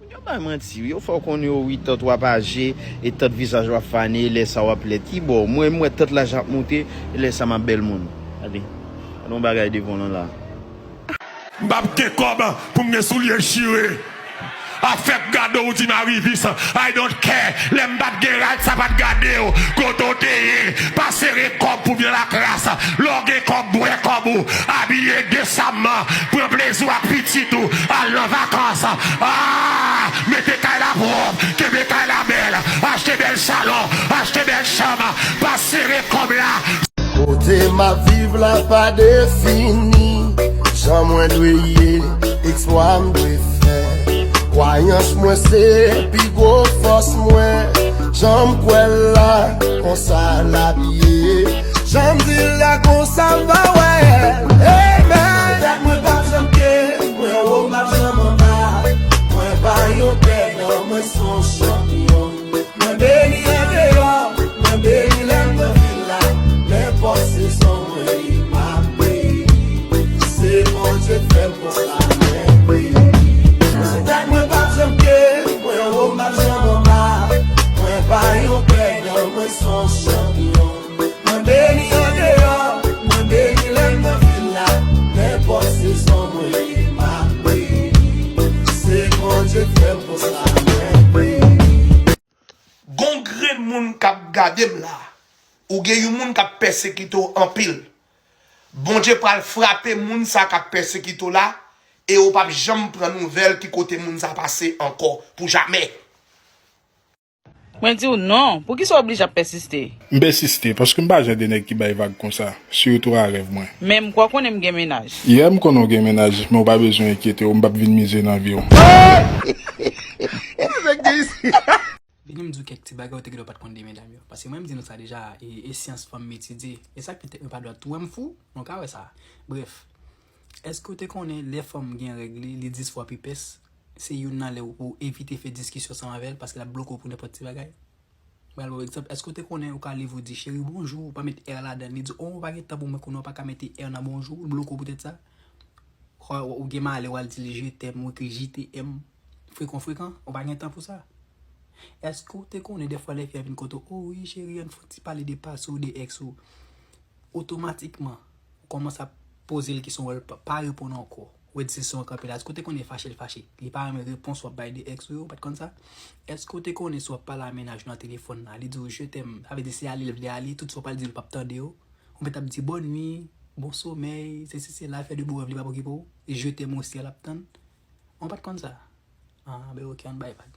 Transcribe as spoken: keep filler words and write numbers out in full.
Yo bay manti wi, yo fè w konnen yo wi, tant w ap aje, e tant vizaj w ap fane, lè sa w ap lèd. Kibò? Mwen, m wè tant laj ap monte, e lè sa m ap bèl moun. Gade, gade yon bagay devan w lan la. M p ap gen kòb pou m gen soulye chire. Afèk gade w di m arivis, I don't care. Lè m pa t gen rad, sa pa t gade w. Kote w te ye, pa sere kòb pou m nan lakras. Lè w gen kòb, bwè kòb ou. Abiye desamman. Pran plezi w ak pitit ou. Al nan vakans. Ah! Mete kay la pwòp. Kenbe kay la bèl. Achte bèl salon. Achte bèl chanm. Pa sere kòb la. Kote m ap viv la pa defini. Jan mwen dwe ye, eksplwa m dwe fè. Kwayans mwen se pi gwo fòs mwen. Jan m kwè l la, konsa l ap ye. Jan m di l la, konsa m va wè l. Amen. Petèt mwen p ap janm ke, mwen wo, m p ap janm anba. Mwen pa yon pèdan, mwen se yon chanpyon. Mwen beni andeyò, mwen beni lè m nan vil la. Nenpòt sezon mwen ye, m ap beni. Se Bondye k fè m konsa, mwen beni. Petèt mwen p ap janm ke, mwen wo, m p ap janm anba. Mwen pa yon pèdan, mwen se yon chanpyon. Mwen beni andeyò, mwen beni lè m nan vil la. Nenpòt sezon mwen ye, m ap beni. Se Bondye k fè m konsa, mwen beni. Gon grenn moun k ap gade m la. Ou gen yon moun k ap pèsekite w anpil. Bondye pral frape moun sa k ap pèsekite w la, e ou p ap janm pran nouvèl ki kote moun sa pase ankò, pou jamè. Mwen di w non, poukisa w oblije ap pèsiste? M pèsiste, paske m pa jan de nèg ki bay vag konsa, sitou a rèv mwen. Men m kwè w konnen m gen mennaj. Yeah, m konnen w gen mennaj, men w pa bezwen enkyete w, m p ap vin mize nan vi w. Vini m di w kèk ti bagay ou te genlè w pa t konn de medam yo. Paske mwen m di nou sa deja, e, e syans fanm m etidye. E sa k fè tèt mwen pa dwat tou. Wè m fou? Nou ka wè sa. Brèf. Èske w te konnen lè fanm gen règ li, li dis fwa pi pès? Se youn nan lè ou pou evite fè diskisyon ansanm avè l, paske l ap bloke w pou nenpòt ti bagay. Mwen al ba w egzanp. Èske w te konnen ou ka leve ou di, "Cheri, bonjou," ou pa met R ladan l. Li di, "Oh, ou pa gen tan pou mwen kounye a," ou pa ka mete R nan bonjou, l bloke w poutèt sa? Ou, ou gen malè, w al di l, "Je t'aime," ou ekri, "J T M." Frekan, frekan, ou pa gen tan pou sa. Èske w te konnen dèfwa lè fi a vin kote w, "Oh wi, cheri, ann fè yon ti pale de pase w, de èks ou." Otomatikman, ou kòmanse ap poze l kesyon, wè l pa, pa reponn ankò. Ou wè diskisyon an kanpe la. Èske w te konnen fache l fache? Li pa renmen repons w ap bay de èks ou yo, ou pa t konn sa? Èske w te konnen si w ap pale a mennaj ou nan telefòn la, li di w, "Je t'aime," sa vle di se ale l vle ale, tout sa w pral di l p ap tande yo. Ou mèt ap di, "Bonn nwi, bon somèy, sesi sela, fè de bon rèv," li p ap okipe w. E "Je t'aime" osi, l ap tann. Ou pa t konn sa? Ah, ben oke, ann bay vag.